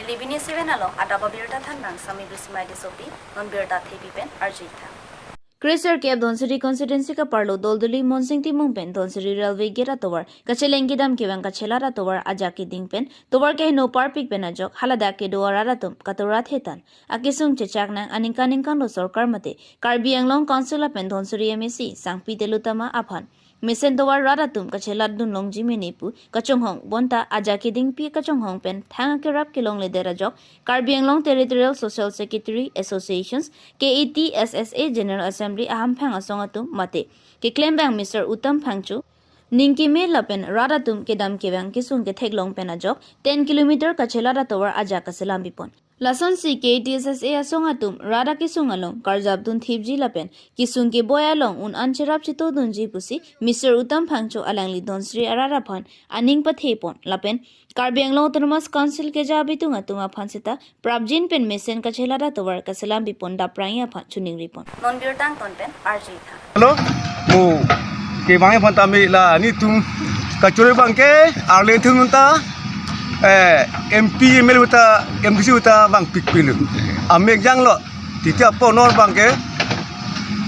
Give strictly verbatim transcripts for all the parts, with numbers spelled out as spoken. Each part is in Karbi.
Libini seven along adap abirta thanbang Sami Bismai Tissopi, non birta thepi pen arjuitha. Kre-sirkep Dhansiri constituency kaparlo Doldoli Monsing Timung pen Dhansiri railway gate atovar kacheleng kedam kevang kachelat atovar ajak keding pen tovar keheno parpik pen ajok haladak kedo arat atum katora thetan akesung chechak nang aningkan ningkan lo sorkar mate Karbi Anglong Council lapen Dhansiri M A C Sangpi Tilottama aphan mesen tovar rat atum kachelat dun longji mene pu kachonghong bonta ajak kedingpi kachonghong pen thang akerap kelongledet ajok Karbi Anglong Territorial Social Secretary Associations, K A T S S A General Assembly ahamphang asong atum mate keklem bang Mister Uttam Phangcho ningkeme lapen rat atum kedam kevang kesung ketheklong pen ajok ten kilometer kachelat atovar ajak kaselam pipon. Lasonsi K A T S S A asong atum rat akesung along karjap dun thipji lapen kesung keboi along un-an cherap cheto dunji pusi Mister Uttam Phangcho alangli Dhansiri arat aphan aning pathepon lapen Karbi Anglong Autonomous Council keja abitung atum aphan seta prapjin pen mesen kachelat atovar kaselam pipon daprang aphan chuning ripon. Non birta angton pen arjuitha. Hello, mo kevang aphan tame la nelitum kachoro abang ke arlethun ta, eh, M P, M L A ta, M D C ta vangpik pilo. Amek janglo, titi apo nor abang ke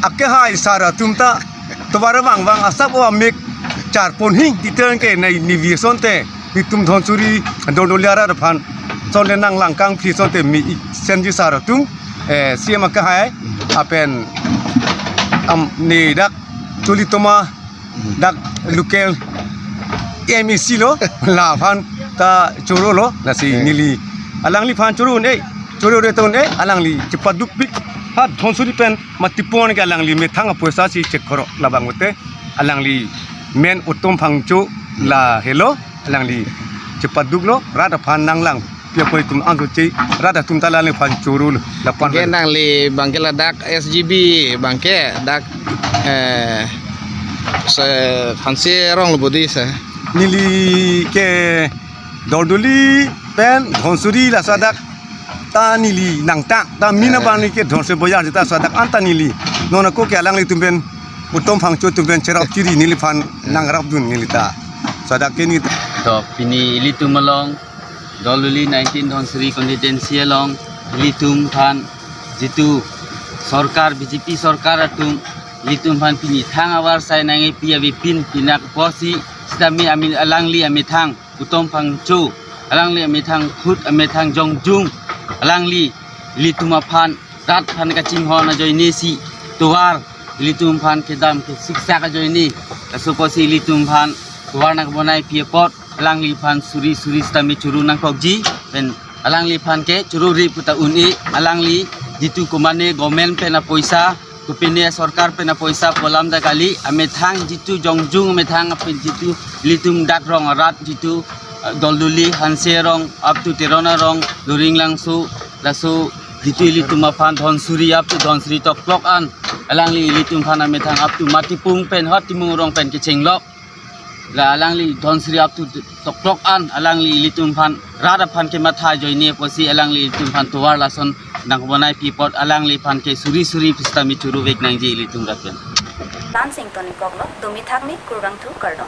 akehai sar atum ta tovar vangvang asap o amek charpon hing titi ke nai nivi asonte nelitum Dhansiri Doldoli arat aphan sonle nang langkang phi asonte mi ik senji sar atum, eh, C M akehai apen am ne dak Choli Toma dak local M A C lo, la aphan ta choro lo, lasi neli alangliphan choro ne, choro re ton ne, alangli chepaduk pik ha Dhansiri pen matipon ke alangli methang apoisa si chekhoro labang ute, alangli men Uttam Phangcho la helo, alangli chepaduk lo, rat aphan nanglang pi apoi atum anso che rat atum ta alangliphan choro lo lapan. Ke nangli abang ke ladak S G B abang ke dak, eh, se Hanse Rong lo bodi se. Neli ke Doldoli pen Dhansiri laso adak ta neli nangtang ta mina bang neli ke Dhansiri boyar ta laso adak anta neli non ako ke alanglitum pen Uttam Phangcho atum pen cherap chiri neliphan nangrap dun neli ta. Laso adak ke neli ta. To pini ilitum along Doldoli nineteen Dhansiri constituency along ilitum aphan jitu sorkar B J P sorkar atum ilitum aphan pini thang avarsai nangkepi avepin pinak apotsi sitame amin alangli amethang Uttam Phangcho alangli amethang khut amethang jongjung alangli ilitum aphan rat aphan kachinghon ajoine si tovar ilitum aphan kedam kesiksak ajoine laso apotsi ilitum aphan tovar nangkebonaipi apot alangliphan suri suri sitame choro nangkokji pen alangliphan ke choro ri puta un-e alangli jitu komane government pen apoisa kopine sorkar pen apoisa pu alam ta kali amethang jitu jongjung amethang apen jitu ilitum dak rong arat jitu, eh, Doldoli Hanse Rong up to Terona Rong Loringlangso laso jitu ilitum aphan Dhansiri up to Dhansiri toklok an alangli ilitum aphan amethang up to Matipung pen hot Timung Rong pen kechenglok. La alangli Dhansiri up to toklok an alangli ilitum aphan rat aphan kematha ajoine apotsi alangli ilitum aphan tovar lason nangkebonaipi apot alangliphan ke suri suri sitame choro vek nangji ilitum rat pen. Lansing Tony Koklo, Domi Thakmi, Kurvangthu, Kardom.